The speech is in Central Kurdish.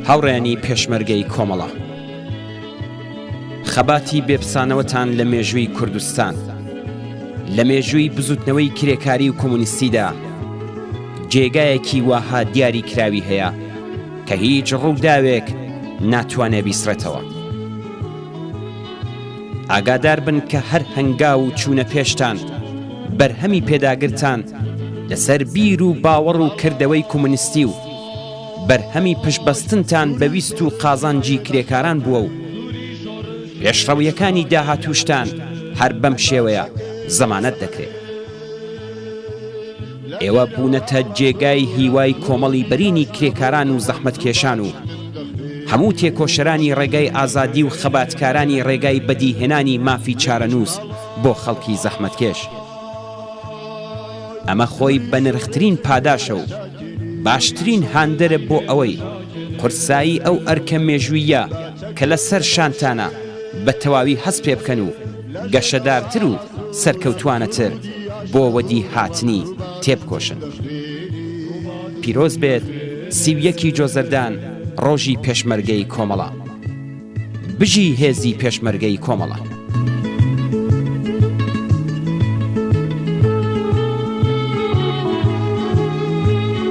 هاوڕێیانی پێشمەرگەی کۆمەڵە، خەباتی بێپسانەوەتان لە مێژووی کوردستان، لە مێژووی بزوتنەوەی کرێکاری و کۆمۆنیستیدا جێگایەکی واها دیاری کراوی هەیە کە هیچ ڕووداوێک ناتوانێ بیسڕێتەوە. ئاگادار بن کە هەر هەنگاو و چوونە پێشتان، بەرهەمی پێداگرتان لەسەر بیر و باوەڕ و کردەوەی کۆمۆنیستی و بەرهەمی پشتبەستنتان بە ویست و قازانجی کرێکاران بووە و پێشڕەوییەکانی داهاتووشتان هەر بەم شێوەیە زەمانەت دەکرێ. ئێوە بوونەتە جێگای هیوای کۆمەڵی بەرینی کرێکاران و زەحمەتکێشان و هەموو تێکۆشەرانی ڕێگای ئازادی و خەباتکارانی ڕێگای بەدیهێنانی مافی چارەنووس بۆ خەڵکی زەحمەتکێش. ئەمە خۆی بەنرخترین پاداشە و باشترین هاندەرە بۆ ئەوەی قورسایی ئەو ئەرکە مێژووییە کە لەسەر شانتانە بە تەواوی هەست پێ بکەن و گەشەدارتر و سەرکەوتوانەتر بۆ وەدی هاتنی تێبکۆشن. پیرۆز بێت 31 ی جۆزەردان ڕۆژی پێشمەرگەی کۆمەڵە. بژی هێزی پێشمەرگەی کۆمەڵە.